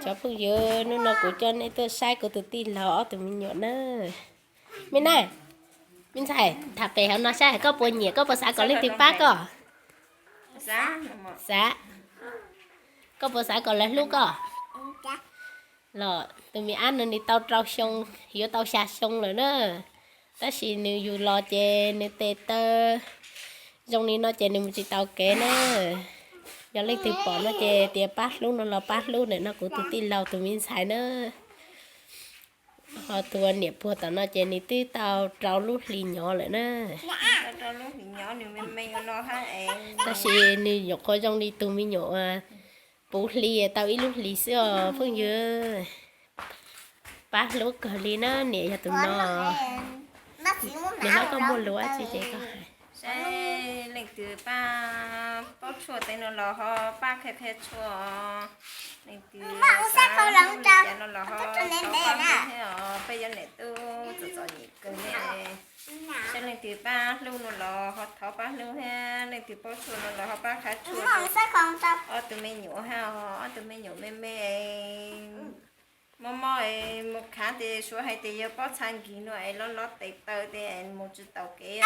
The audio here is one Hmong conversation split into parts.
Cov phooj ywg, hnub no kuv coj nej tuaj saib kuv tus tij laug ob tug me nyuam na. Me na, me ntxhais, tham pem hauv no saib koj puas nyiam, koj puas xav kom leej twg pab koj? Xav. Koj puas xav kom lawv hlub koj? Los tus me ab no nws tau rau xyoo, yuav tau xya xyoo lawm na, tab sis nws yug los ces nws tes taw zoo li no ces nws mus tsis tau kev na. Yog leej twg pom no ces tias pab hlub no los pab hlub, ntawm no kuv tus tij laug tus me ntxhais na. Ho tus niam puag tom no ces nws twb tau rau lub hlis nyov lawm na. Tab sis nws nyuam qhuav zoo li tus me nyuam puv hli tau ib lub hlis xwb os phooj ywg. Pab hlub kawg li na, niam yog tus no. Niam hlob koj muaj lus dab tsi ces koj hais. Seb leej twg pab paub tshuaj tej no los ho pab qhia qhia tshuaj. Leej twg xav hlub li cas no los ho thov pab hlub thiab os, peb yog niam tub txom txom nyem kawg li. Seb leej twg pab hlub no los ho thov pab hlub thiab, leej twg paub tshuaj no los ho pab qhia tshuaj. Ob tug me nyuam thiab os, ob tug me nyuam me me mob mob es mus khav ces suav hais tias yog pob txha nkig no es loj loj tes taw ces mus tsis tau kev.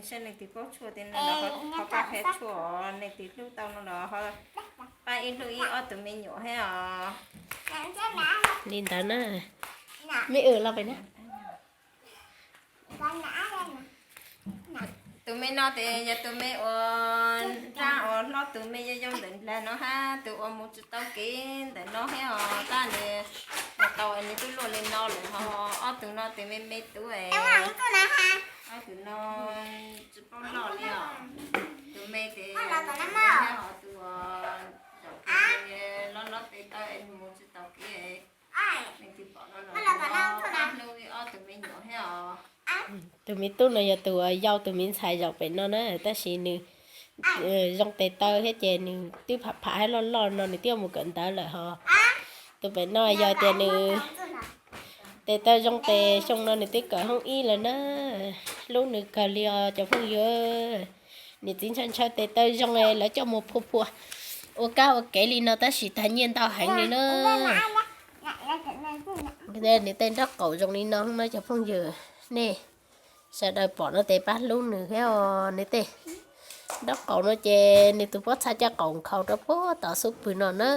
Seb leej twg paub tshuaj tej no los ho pab qhia tshuaj os, leej twg hlub tau no los ho pab ib hlub ib ob tug me nyuam thiab os. Li ntawd na. Me w los pem na. Tus me no ces yog tus me uas nrab uas hlob, tus me yau yau ntawm nplog no hab, tus uas mus tsis tau kev ntawm no thiab os, tab nws mus tau nws twb luaj li no lawm ho. Ob tug no tes me me tub, ob tug no tsis paub loj li os. Tus me tes thiab ho tus uas zaum loj loj tes taw mus tsis tau kev. Tus me tub no yog tus uas yau tus me ntxhais zaum pem no na, tab sis nws zoo tes taw thiab ces nws twb pham pham hab loj loj no nws twb mus kawm ntawv lawm ho. Tus pem no yog tias nws tes taw zoo tes xyoo no nws twb kawm hoob ib lawm na. Hlub nws kawg li os cov phooj ywg. Niam txiv ntshaw ntshaw tes taw zoo lawv coj mus phua phua ua kab ua kev li no tab sis tag nyiaj ntau heev li na. Nws tej nraub qaum zoo li no na cov phooj ywg, nej sawv daws pom no tes pab hlub nws thiab os. Nws tej nraub qaum no ces nws tus pob txha caj qaum nkhaus rau puag tom xub pwg no na.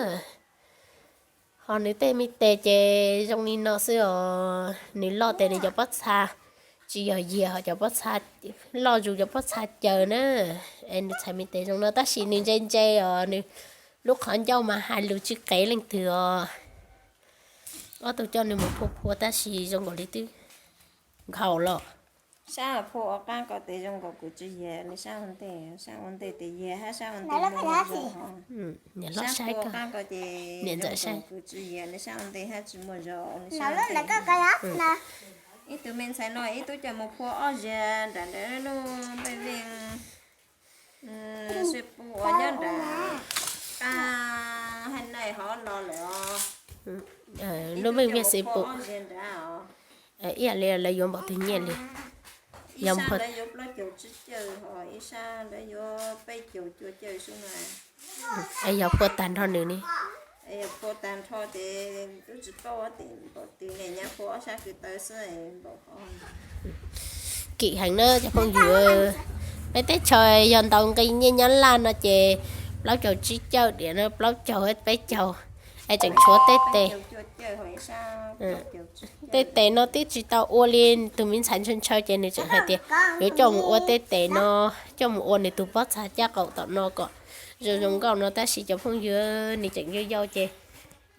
Ho nws tej me tes ces zoo li no xwb os, nws loj tes nws cov pob txha tsis yog yiag, ho cov pob txha loj zus cov pob txha caws na. Es nws txhais me tes zoo no tab sis nws ntse ntse os, nws lub qhov ncauj mas hais lus tsis qev leej twg os. Ob tug coj nws mus phua phua tab sis zoo nkaus li twb nkhaus los. Sab phua ua qab ko tes zoo nkaus kuv tsis yiag li sab ua ntej, sab ua ntej tes yiag hab sab ua ntej muaj zog. Sab phua ua qab ko ces zoo nkaus kuv tsis yiag li sab ua ntej hab tsis muaj zog li sab ua ntej. Ib tug me ntxhais no ib tug coj mus phua ob zag nram nram lub npej veej sib pub uas nyob nram qab haj naij hov no lawm os. Lub npej veej sib pub ib yam li lawv yuav npaum twg nyiaj li. Ib sab lawv yuav plaub caug tsib caug ho ib sab lawv yuav peb caug cuaj caug xwb na. Es yog phua tag nrho nws ne? Yog phua tag nrho ces twb tsis paub tias npaum twg ne, nyab phua ob sab kwv taw xwb npaum. Kim heev na cov phooj ywg. Peb teb chaws yog ntaus nqi nyiaj nyab laj no ces plaub caug tsib caug diam no, plaub caug peb caug. Es tseem tshuav tej tes. Tej tes no twb tsis tau ua li, tus me ntxhais ntshaw ntshaw ces nws tseem hais tias yuav coj mus ua tej tes no, coj mus ua nws tus pob txha caj qaum tom no kom zoo zoo nkauj no tab sis cov phooj ywg, nws tseem yau yau ces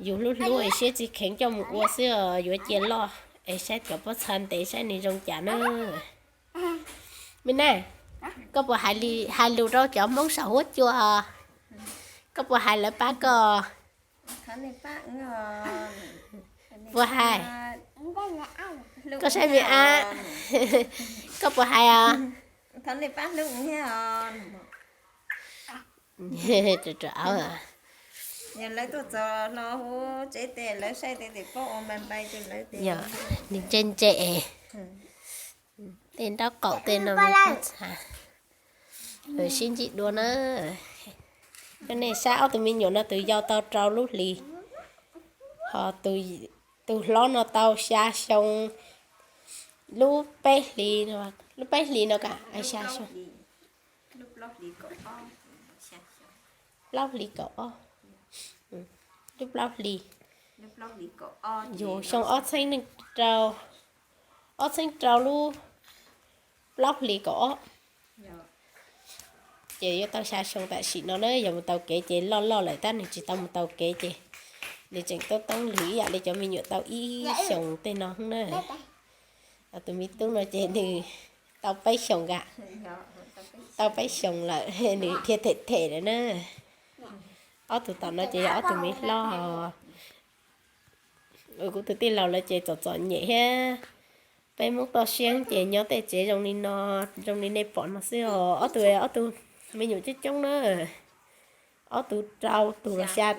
yus hlub hlub es siab tsis kheev coj mus ua xwb os, yuav cia loj es saib cov pob txha ntev saib nws zoo cas na. Me na, koj puas hais lus rau cov Hmoob saum huab cua? Koj puas hais lawv pab koj? Puas hais? Koj saib me ab, koj puas hais os? Yog lawv tuaj txog no huv tsev tes lawv saib tes tes paub ua npai npai rau lawv tes. Nws ntse ntse es tej nraub qaum tej no me pob txha. Sib ntsib dua na. Nej saib ob tug me nyuam no, tus yau tau rau lub hlis, ho tus hlob no tau xya xyoo lub peb hlis, lub peb hlis no ka, xya xyoo, plaub hlis kaum ob, lub plaub hlis, yug xyoo ob txhiab rau, ob txhiab rau lub plaub hlis kaum ob. Ces yuav tau xya xyoo tam sim no na, yog mus taus kev ces loj loj lawm, tab nws tsis tau mus taus kev ces nws tseem toob toob lwm ib yam li cov me nyuam tau ib xyoos tej no na. Tus me tub no ces nws tau peb xyoos ka, tau peb xyoos lawm, nws thiaj them them lawm na. Ob tug tom no ces yog ob tug me hlob, kuv tus tij laug lawv ces txom txom nyem thiab. Peb Hmoob toj siab ces nyob tej tsev zoo li no, zoo li nej pom no xwb os. Ob tug, ob tug me nyuam coob coob na, ob tug rau tus los xya